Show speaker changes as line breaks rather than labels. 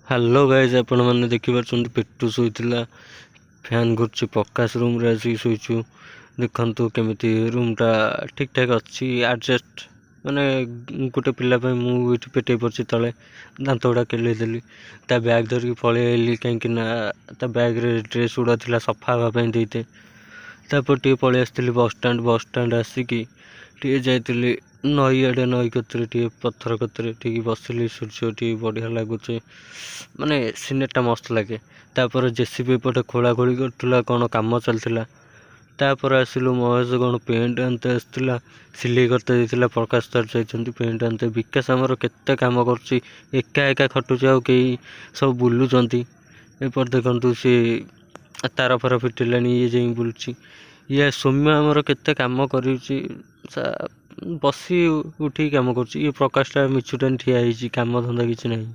Hello guys, ଆପଣମାନେ ଦେଖିପାରୁଛନ୍ତି ପେଟୁ ଶୋଇଥିଲା, ଫ୍ୟାନ୍ ଘୁରୁଛି। ପ୍ରକାଶ ରୁମ୍ରେ ଆସିକି ଶୋଇଛୁ। ଦେଖନ୍ତୁ କେମିତି ରୁମ୍ଟା ଠିକ୍ ଠାକ୍ ଅଛି, ଆଡ଼ଜଷ୍ଟ ମାନେ ଗୋଟେ ପିଲା ପାଇଁ। ମୁଁ ଏଇଠି ପେଟେଇ ପଡ଼ିଛି ତଳେ, ଦାନ୍ତ ଗୁଡ଼ା କେଲେଇ ଦେଲି। ତା ବ୍ୟାଗ୍ ଧରିକି ପଳେଇ ଆଇଲି, କାହିଁକି ନା ତା ବ୍ୟାଗ୍ରେ ଡ୍ରେସ୍ ଗୁଡ଼ା ଥିଲା, ସଫା ହେବା ପାଇଁ ଦେଇତେ। ତାପରେ ଟିକେ ପଳେଇ ଆସିଥିଲି ବସଷ୍ଟାଣ୍ଡ। ବସଷ୍ଟାଣ୍ଡ ଆସିକି ଟିକେ ଯାଇଥିଲି ନଈ ଆଡ଼େ। ନଈ କତିରେ ଟିକେ, ପଥର କତିରେ ଟିକେ ବସିଲି। ସୂର୍ଯ୍ୟ ଟିକେ ବଢ଼ିଆ ଲାଗୁଛି, ମାନେ ସିନେରୀଟା ମସ୍ତ ଲାଗେ। ତାପରେ ଜେସିବି ଏପଟେ ଖୋଳା ଖୋଳି କରୁଥିଲା, କ'ଣ କାମ ଚାଲିଥିଲା। ତାପରେ ଆସିଲୁ, ମହେଶ କ'ଣ ପ୍ୟାଣ୍ଟ ଆଣିତେ ଆସିଥିଲା, ସିଲେଇ କରିତେ ଦେଇଥିଲା। ପ୍ରକାଶ ତାର ଯାଇଛନ୍ତି ପ୍ୟାଣ୍ଟ ଆଣିତେ। ବିକାଶ ଆମର କେତେ କାମ କରୁଛି, ଏକା ଏକା ଖଟୁଛି, ଆଉ କେହି ସବୁ ବୁଲୁଛନ୍ତି। ଏପଟେ ଦେଖନ୍ତୁ, ସିଏ ତାର ଫାର ଫିଟିଲାଣି, ଇଏ ଯାଇକି ବୁଲୁଛି। ଇଏ ସୌମ୍ୟ ଆମର କେତେ କାମ କରୁଛି, ବସି ଉଠିକି କାମ କରୁଛି। ଇଏ ପ୍ରକାଶଟା ମିଛୁଟାନି ଠିଆ ହେଇଛି, କାମ ଧନ୍ଦା କିଛି ନାହିଁ।